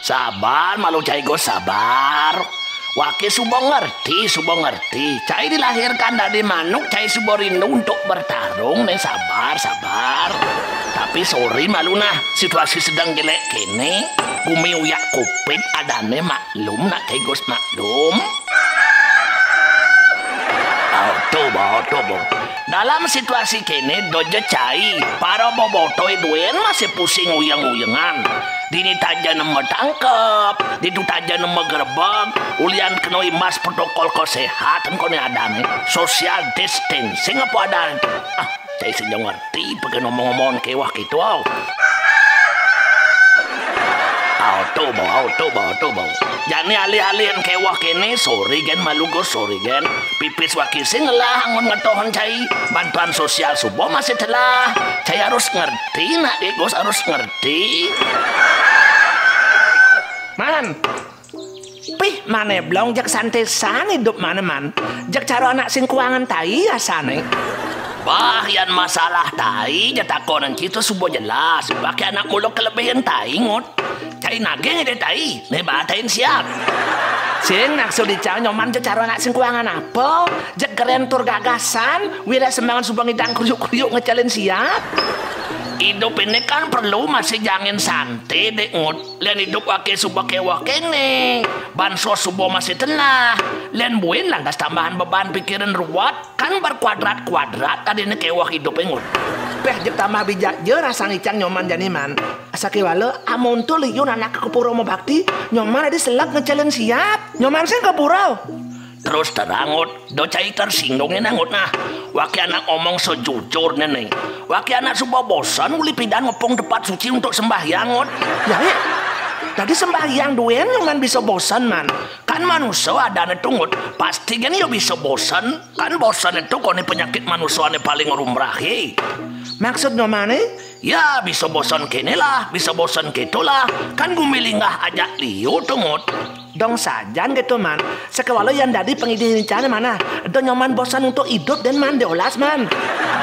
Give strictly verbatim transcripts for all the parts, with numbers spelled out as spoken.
Sabar, malu cai Gus, sabar. Waki suba ngerti, suba ngerti. Cai dilahirkan dadi manuk, cai suba rindu untuk bertarung, nih, sabar, sabar. Tapi sorry malu nah, situasi sedang jelek kene. Gumi uyak kupit adane maklum nak cai Gus maklum. Auto, auto, bo. Dalam situasi kene, doja cai, para bobotoi duen masih pusing uyeng-uyengan. Dini taja nemu tangkep, ditu taja nemu gerebek, ulian kena imbas protokol kesehatan kone adane. Social distancing apa adane? Ah, cai sing ngerti pake ngomong-ngomong kewah gitu, au. Auto, bo, auto, bo, auto, bo. Jani alih-alihan kewah kene, sorry gen malu Gus, sorry gen. Pipis waki sing ngelah anggon ngetohon cai. Bantuan sosial suba masih telah. Cai harus ngerti, nak dek Gus harus ngerti. Man, pih mane blong jak sante san idup mane man. Jak caro anak sing kuangan tai asane. Bah, yan masalah tai, ja takonan cito suba jelas. Pake anak muluk kelebihan tai, ngut. Cai nagih ngede tai, ne batain siap. Sing maksud ica nyoman jak caro anak sing kuangan apa? Jak keren tur gagasan, wira sembangan suba ngidang kriuk-kriuk ngecelin siap. Idup ini kan perlu masih jangin sante, dek ngut. Len idup wake suba kewah kene. Bansos suba masih telah. Len buin lantas tambahan beban pikiran ruwet. Kan berkuadrat-kuadrat tadine kewah idup engun. Peh, jeg tambah bijak je rasang icang nyoman jani man. Sakewala, amun to liu anak ke pura mabakti, nyoman adi selek ngecelen siap. Nyoman sing ke pura. Terus terang, Ngut, do cai tersinggung ne, Ngut, nah. Waki anak ngomong sejujurne ne. Waki anak suba bosan uli pidan ngepung tempat suci untuk sembahyang, Ngut. Ya, eh. Tadi sembahyang duen nyoman bisa bosan, man. Kan manusa adane tungut, pasti gen ya bisa bosan. Kan bosan itu kone penyakit manusa ane paling rumrah, he. Maksud nyomane? Ya, bisa bosan kene lah, bisa bosan keto lah. Kan gumi linggah ajak liu tungut. Dong sajan gitu, man. Sakewala yan dadi pangidih icane, man, nah. Do nyoman bosan untuk idup den, man, diolas, man.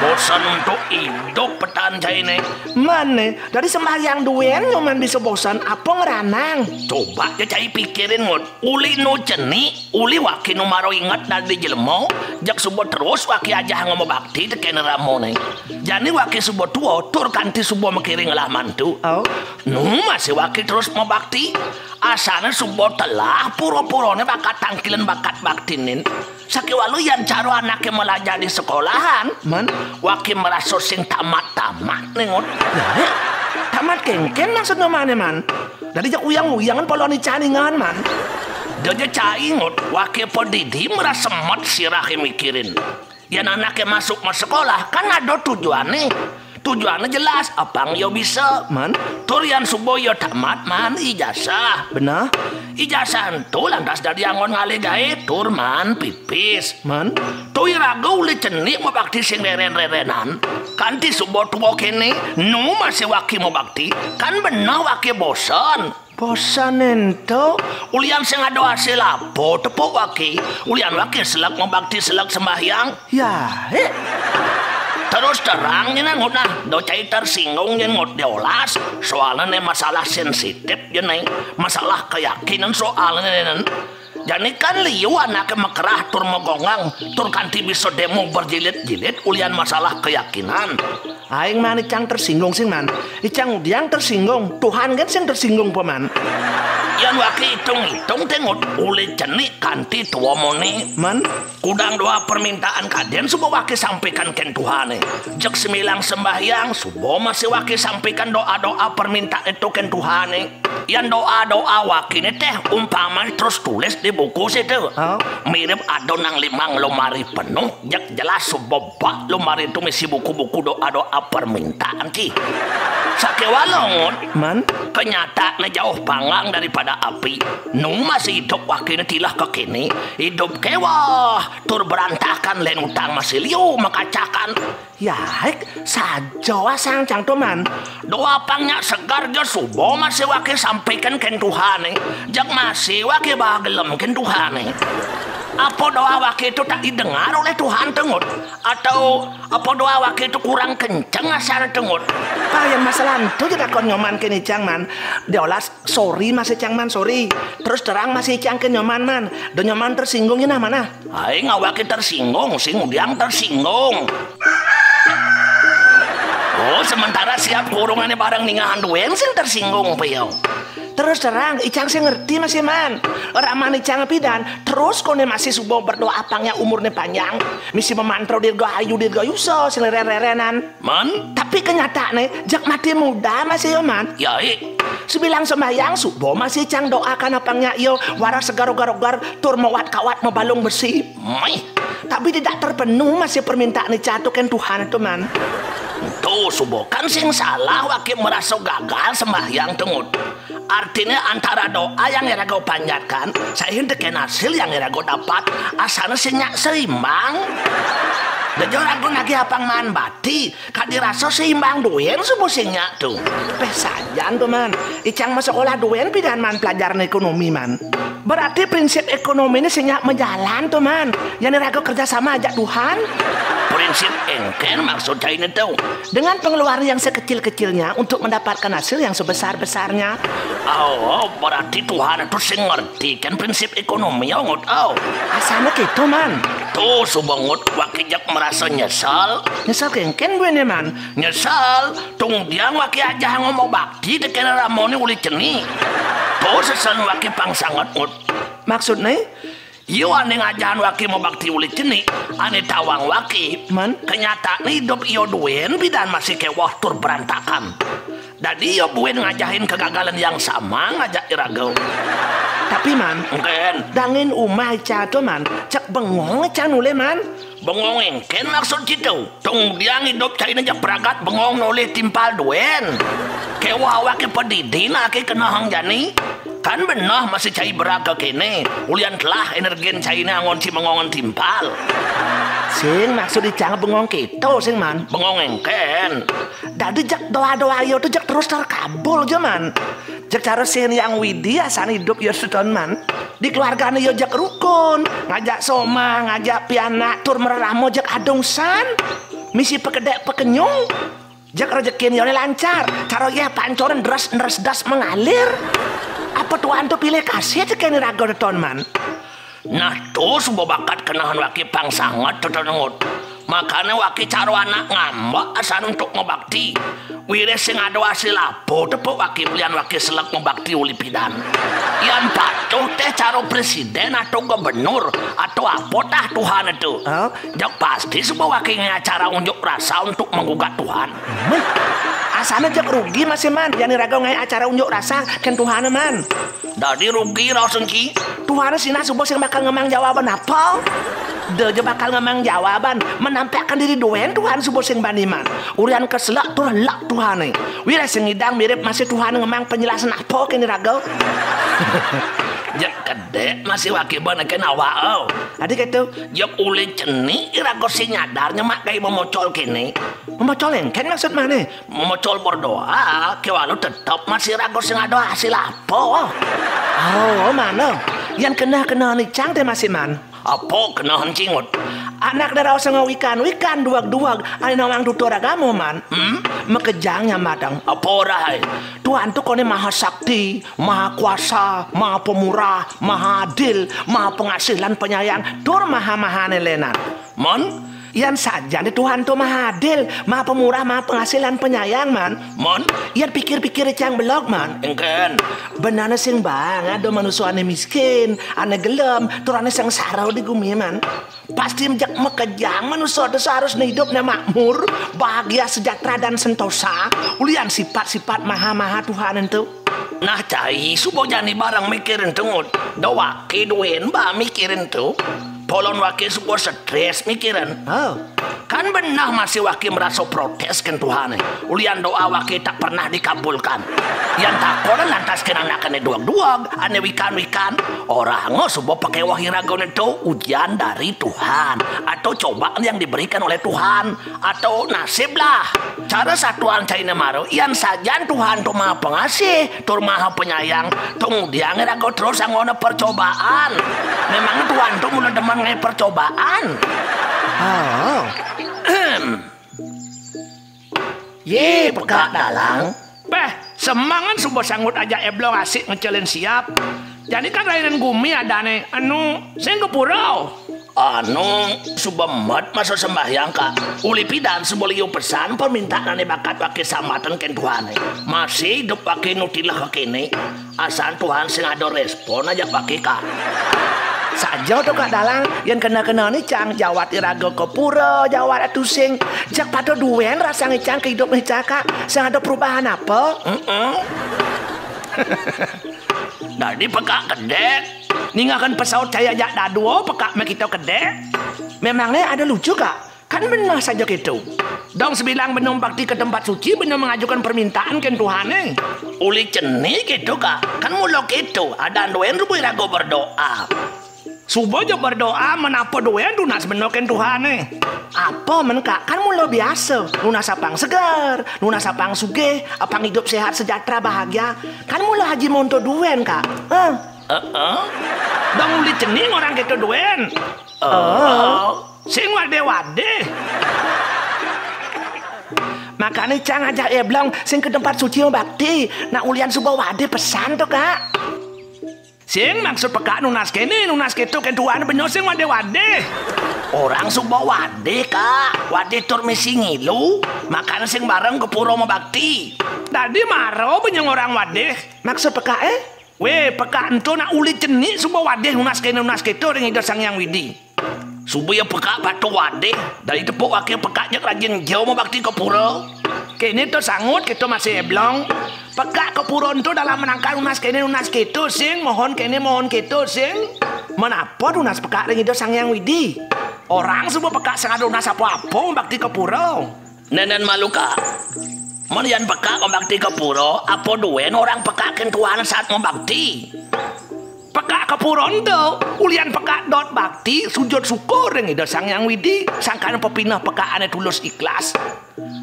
Bosan untuk idup petan caine. Mane, dari sembahyang duen nyoman bisa bosan apa ngeranang? Coba ja cai pikirin, Ngut. Uli nu cenik, uli waki nu maro inget dadi jelema, jeg suba terus waki ajahang mabakti tekene ramone. Jani waki suba tua, tur kanti suba makire ngelah mantu. Oh. Nu masih waki terus mabakti. Asane suba telah pura-purane bakat tangkilen bakat baktine. Sakewala yan cara anake melajah di sekolahan, man, waki merasa sing tamat-tamat ne, Ngut. Ya, eh? Tamat kengken maksudne mane, man? Dadi jak uyang-uyangan polon icaningan, man. Daja cai, Ngut, wake padidi merasa met sirahe mikirin. Yan anake masuk ma sekolah kan ada tujuane. Tujuane jelas, apang ya bisa, man. Tur yan suba ya tamat, man, ijazah. Bener. Ijazah ento lantas dadi anggon ngalih gae, tur, man, pipis. Man. Tur iraga uli cenik mabakti sing reren-rerenan. Kanti suba tua kene, nu masih waki mabakti, kan bener waki bosan. Bosan ento? Ulian sing ada hasil apa, tepuk waki? Ulian waki selek mabakti selek sembahyang. Ya, eh. Terus terang, nyene, Ngut, nah, do cai tersinggung, nyene, Ngut, diolas. Soalne ne masalah sensitif, nyene. Masalah keyakinan soalne, nen. Jani kan liu anake makerah tur magongang, tur kanti bisa demo berjilid-jilid ulian masalah keyakinan. Aing, man, icang tersinggung sing, man. Icang udiang tersinggung. Tuhan kan sing tersinggung, paman. Yan waki itung-itung, te, Ngut, uli cenik kanti tua mone. Man. Kudang doa permintaan kaden suba waki sampaikan ken Tuhane. Jeg semilang sembahyang, suba masih waki sampaikan doa-doa permintaan itu ken Tuhane. Yan doa-doa wakine teh umpama terus tulis di buku situ. Oh. Mirip ada nang limang lemari penuh, jeg jelas suba bak lemari itu misi buku-buku doa-doa permintaan, ki. Sakewala, Ngut. Man? Kenyataannya jauh panggang daripada api. Nu masih hidup wakine tilah kekini. Hidup kewah, tur berantakan, len utang masih liu makacakan. Ya, hek, saja wasang cang tuman. Doa pang nyak segar ja suba masih waki sampaikan ken Tuhane. Jak masih waki bagelem ken Tuhane. Apa doa wake itu tak didengar oleh Tuhan, Tengut? Atau apa doa wake itu kurang kenceng asal, Tengut? Pah, yén masalah ento ja takon Nyoman kén icang, Man. Diolas, sorry masih icang, Man, sorry. Terus terang masih icang kén Nyoman, Man. Da Nyoman tersinggung ya nah, Man, ah. Ai, ngawake tersinggung, sing udiang tersinggung. Oh, sementara siap kurungannya bareng ningahan duén sing tersinggung, Pio. Terus terang, icang sing ngerti masih, Man. Raman icang pidan, terus koné masih suba berdoa pangnya umurné panjang. Misi memantra dirga ayu dirga yusa sing leren-lerenan. Man? Tapi kenyataanné, jak mati muda masih ya, Man. Ya, i. Sebilang sembahyang suba masih icang doakan apangnya iya, waras segar-ogar-ogar, tur mewat kawat mebalung besi. Mai. Tapi tidak terpenuh masih permintaan icang tu kén Tuhan tu, Man. Tu suba kan sing salah wake merasa gagal sembahyang, Tengut. Artinya antara doa yang iraga panjatkan, sahin tekén hasil yang iraga dapat, asana sing nyak seimbang. Dejo ragu nagih apang maan bati, kadi rasa seimbang duén suba sing nyak tu. Peh sajan tu, Man. Icang masekolah duén pidan, Man, pelajaran ekonomi, Man. Berarti prinsip ekonomi ini sing nyak majalan tu, Man. Yan iraga kerja sama ajak Tuhan. Prinsip engkén maksud cainé tu? Dengan pengeluaran yang sekecil-kecilnya untuk mendapatkan hasil yang sebesar-besarnya. Oh, berarti Tuhan itu sing ngerti kan prinsip ekonomi, oh, Ngut. Oh. Asana kéto, Man. Tu suba, Ngut, wake jak merasa nyesel. Nyesel kénkén buéné, Man? Nyesel, tungdiang wake ajah ngomong bakti tekén ramoné uli cenik. Tu sesen wake pang sanget, Ngut. Maksudné? Iya ané ngajahan wake mabakti uli cenik, ané tawang wake. Man? Kenyataanné idup iya duén pidan masih kéweh tur berantakan. Dadi iya buin ngajahin kegagalan yang sama ngajak iraga. Tapi, Man, engkén? Dangin umah icang tu, Man, cek bengong icang nulih, Man. Bengong engkén maksud citu? Tungdiang idup cainé jak pragat bengong nolih timpal duén. Kéweh awake padidi naké kenehang jani. Kan beneh masih cai beraga kéné, ulian telah energin cainé anggon ci bengongan timpal. Sing maksud icang bengong kéto, sing, Man. Bengong engkén? Dadi jak doa-doa iya tu jak terus terkabul ja, Man. Jak cara Sing Hyang Widhi asan idup iya seton, Man. Di keluargané iya jak rukun, ngajak somah, ngajak pianak, tur mererama jak adung san. Misi pakedék pakenyung. Jak rejekin iyané lancar, cara iya pancuran deras nresdas mengalir. Apa Tuhan tu pilih kasih tekén iraga teton, Man? Nah, tu suba bakat kenehan wake pang sanget teton, Ngut. Makané wake cara anak ngambek asan untuk mabakti. Wiréh sing ada hasil apa tepuk wake ulian wake selek mabakti uli pidan. Yan patuh téh cara présidén atau gubernur atau apa tah Tuhan itu. Hah? Jak pasti suba wake ngaé acara unjuk rasa untuk menggugat Tuhan. Méh, asana jak rugi masih, Man, yan iraga ngaé acara unjuk rasa kén Tuhan, Man. Dadi rugi raos engki. Tuhan sinah suba sing bakal ngemang jawaban apa? Da ja bakal ngemang jawaban, menampakkan diri duén Tuhan suba sing bani, Man. Urian keselek tur lek Tuhané. Wiréh sing ngidang mirip masih Tuhan ngemang penjelasan apa kén iraga? Jak kedék masih wake ba nekén awak, oh. Adi kéto. Jak uli cenik iraga sing nyadar nyemak kai memocol kéné. Memocol engkén maksud mané? Memocol berdoa, kéwala tetep masih iraga sing ada hasil apa, oh. Oh, mana? Yan keneh-keneh icang téh masih, Man. Apa kenehan ci, Ngut? Anak dara sanga wikan-wikan duwag-duwag, ané nawang tutur agama, Man. Hmm? Makejang nyambatang. Apa orahan? Tuhan tu koné maha sakti, maha kuasa, maha pemurah, maha adil, maha pengasih lan penyayang, tur maha-mahané lénan. Man? Yan sajan dé Tuhan tu maha adil, maha pemurah, maha pengasih lan penyayang, Man. Man? Yan pikir-pikir icang belog, Man. Engkén? Benehné sing bang ada manusa ané miskin, ané gelem, tur ané sangsara di gumi, Man. Pasti jak makejang manusa tu seharusné hidupné makmur, bahagia, sejahtera, dan sentosa, ulian sifat-sifat maha-maha Tuhan ento. Nah, cai, suba jani bareng mikirin tu, Ngut. Da wake duén ba mikirin tu. Polon wake suba strés mikirin. Oh. Kan beneh masih waké maraso protés kén Tuhané. Ulian doa waké tak pernah dikabulkan. Yan takonan lantas kén anaké ané dueg-dueg, ané wikan-wikan. Orahanga suba pakéweh iragané to ujian dari Tuhan atau cobaan yang diberikan oleh Tuhan atau nasib lah. Cara satuan cainé mara, yan sajan Tuhan to Maha Pengasih, tur Maha Penyayang, to ngudiang iraga terus anggona percobaan. Memang Tuhan to mula demen ngaé percobaan. Oh. Yé, Pekak Dalang. Péh, semengan suba sanggup ajak Eblong asik ngecelin siap. Jani kan rahinan gumi adané, enu, sing ka pura. Anu, suba met masa sembahyang, Kak. Uli pidan suba liu pesan permintaan ané bakat waké sambatang kén Tuhané. Masih idup waké nu tileh kéné. Asan Tuhan sing ada respon ajak waké, Kak. Saja to, Kak Dalang, yén kena-kena né cang jawat iraga ka pura, jawat tusing. Jak pada duén rasang cang ka idup né cang, Kak. Sing ada perubahan apa? Heeh. Dadi Pekak kedék. Ninggalkan pesaut cai ajak dadua, Pekak makita kedék. Memangné ada lucu, Kak? Kan beneh saja kéto. Dong sabilang beneh bakti ka tempat suci, beneh mengajukan permintaan kén Tuhané. Uli cenik kéto, Kak. Kan mula kéto, adan duén suba iraga berdoa. Suba ja berdoa, men apa duén tunas beneh kén Tuhané. Apa men, Kak? Kan mula biasa. Nunas apang seger, nunas apang sugih, apang idup sehat, sejahtera, bahagia. Kan mula Haji monto duén, Kak. Heh. Heeh. Dong uli cenik orang kéto duén. Oh. Sing wadih-wadih. Makané cang ajak Eblong sing ka tempat suci bakti. Nak ulian suba wadih pesan to, Kak. Sing maksud Pekak nunas kéné, nunas kéto kén Tuhan, beneh sing wadih-wadih. Orang suba wadih, Kak. Wadih tur misi ngilu. Makané sing bareng ka pura mabakti. Dadi mara beneh orang wadih. Maksud Pekak, eh? Wéh, Pekak ento nak uli cenik suba wadih nunas kéné nunas kéto ring Ida Sang Hyang Widi. Suba ya Pekak patuh wadih, dadi tepuk waké Pekak jak rajin ja mabakti ka pura. Kéné to sangut kéto masih Eblong. Pekak ka pura ento dalam rangka nunas kéné nunas kéto sing, mohon kéné mohon kéto sing. Men apa tunas Pekak ring Ida Sang Hyang Widi? Orang suba Pekak sing ada nunas apa-apa mabakti ka pura. Nénén malu, Kak. Men yan Pekak mabakti ka pura, apa duén orang Pekak kén Tuhan saat mabakti? Pekak ka pura ento, ulian Pekak dot bakti, sujud syukur ring Ida Sang Hyang Widi, sangkan pepineh Pekak ané tulus ikhlas.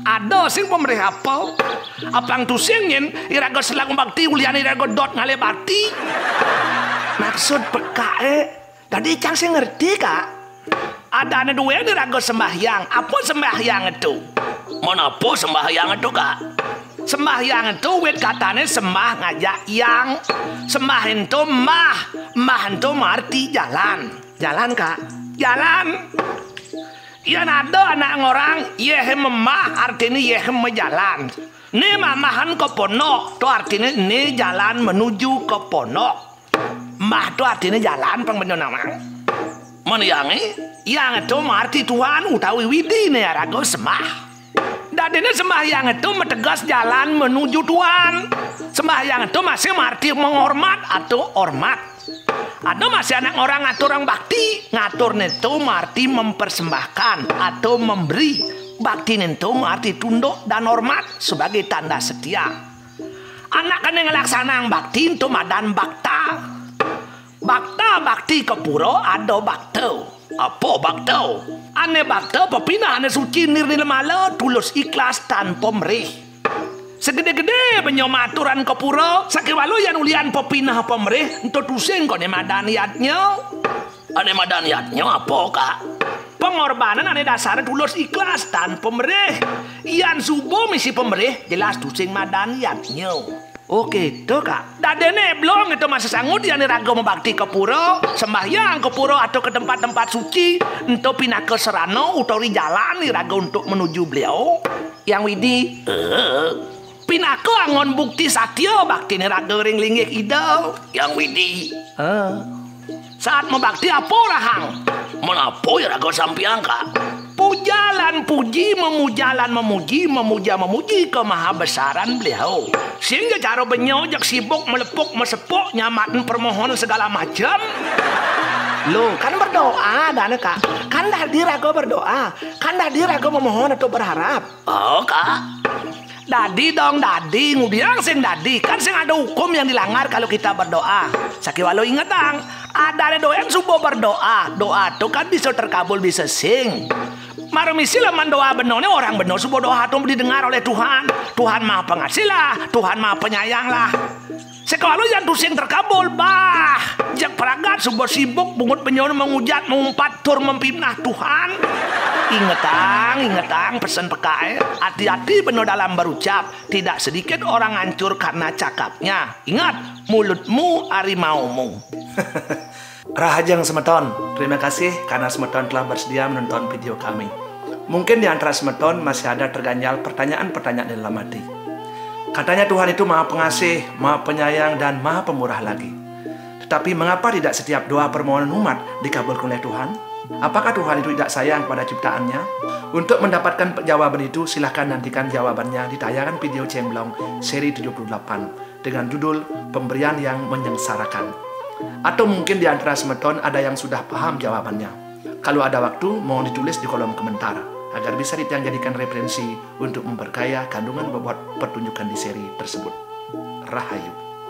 Ada sing pamrih apa? Apang tusing nyén, iraga selang bakti, ulian iraga dot ngalih bakti. Maksud Pekak, eh? Dadi cang sing ngerti, Kak. Adané duén iraga sembahyang. Apa sembahyang ento? Men apa sembahyang ento, Kak? Sembahyang ento wit katané sembah ngajak hyang. Sembah ento mbah. Mbah ento maarti jalan. Jalan, Kak. Jalan. Yén ada anak ngorang, yéh mbah, artiné yéh majalan. Né mamahan ka pondok, to artiné né jalan menuju ka pondok. Mbah to artiné jalan, pang beneh nawang. Men hyangé? Hyang to maarti Tuhan utawi Widi né iraga sembah. Dadiné sembahyang to mateges jalan menuju Tuhan. Sembahyang to masih maarti menghormat atau hormat. Ada masih anak orang ngaturang bakti, ngaturné to maarti mempersembahkan atau memberi. Baktiné to maarti tunduk dan hormat sebagai tanda setia. Anak ané nglaksanang bakti ento madan bakta. Bakta bakti ka pura ada bakta. Apa bakta? Ané bakta pepineh ané suci nirnilmala, tulus ikhlas tanpa mrih. Segedé-gedé benyo maturan ka pura, sakéwala yan ulian pepineh pamrih, ento tusing koné madan yadnya. Ané madan yadnya apa, Kak? Pengorbanan ané dasaré tulus ikhlas tanpa mrih. Yan suba misi pamrih, jelas tusing madan yadnya. Oh, kéto, Kak. Dadiné Eblong ento masih sangut yan iraga mabakti ka pura, sembahyang ka pura atau ka tempat-tempat suci, ento pinaka sarana utawi jalan iraga untuk menuju Beliau, Hyang Widi. Eh. Pinaka anggon bukti satia baktiné raga ring linggih Ida, Hyang Widi. Eh. Saat mabakti apa orahang? Men apa ya raga sampiang, Kak? Puja lan puji, memuja lan memuji, memuja memuji kemahabesaran Beliau. Sing ja cara benyo jak sibuk melepuk mesepuk nyamatin permohonan segala macam. Loh, kan berdoa adané, Kak. Kan dadi raga berdoa. Kan dadi raga memohon atau berharap. Oh, Kak. Dadi dong, dadi, ngudiang sing dadi. Kan sing ada hukum yang dilanggar kalau kita berdoa. Sakéwala ingetang, adané dogén suba berdoa. Doa to kan bisa terkabul, bisa sing. Mara misi lamun doa benoné, orang beno suba doa to didengar oleh Tuhan. Tuhan Maha Pengasih lah, Tuhan Maha Penyayang lah. Sakéwala yan tusing terkabul, bah. Jak pragat suba sibuk bungut benyoné mangujat, maumpat tur mampimnah Tuhan. Ingetang, ingetang pesen pekaé. Hati-hati beno dalam berucap. Tidak sedikit orang hancur karena cakapnya. Ingat, mulutmu harimaumu. Rahajeng semeton, terima kasih karena semeton telah bersedia menonton video kami. Mungkin di antara semeton masih ada terganjal pertanyaan-pertanyaan di dalam hati. Katanya Tuhan itu Maha Pengasih, Maha Penyayang, dan Maha Pemurah lagi. Tetapi mengapa tidak setiap doa permohonan umat dikabulkan oleh Tuhan? Apakah Tuhan itu tidak sayang pada ciptaannya? Untuk mendapatkan jawaban itu, silahkan nantikan jawabannya di tayangan video Cemblong seri tujuh puluh delapan dengan judul Pemberian yang Menyengsarakan. Atau mungkin di antara semeton ada yang sudah paham jawabannya. Kalau ada waktu, mohon ditulis di kolom komentar agar bisa dijadikan referensi untuk memperkaya kandungan bobot pertunjukan di seri tersebut. Rahayu.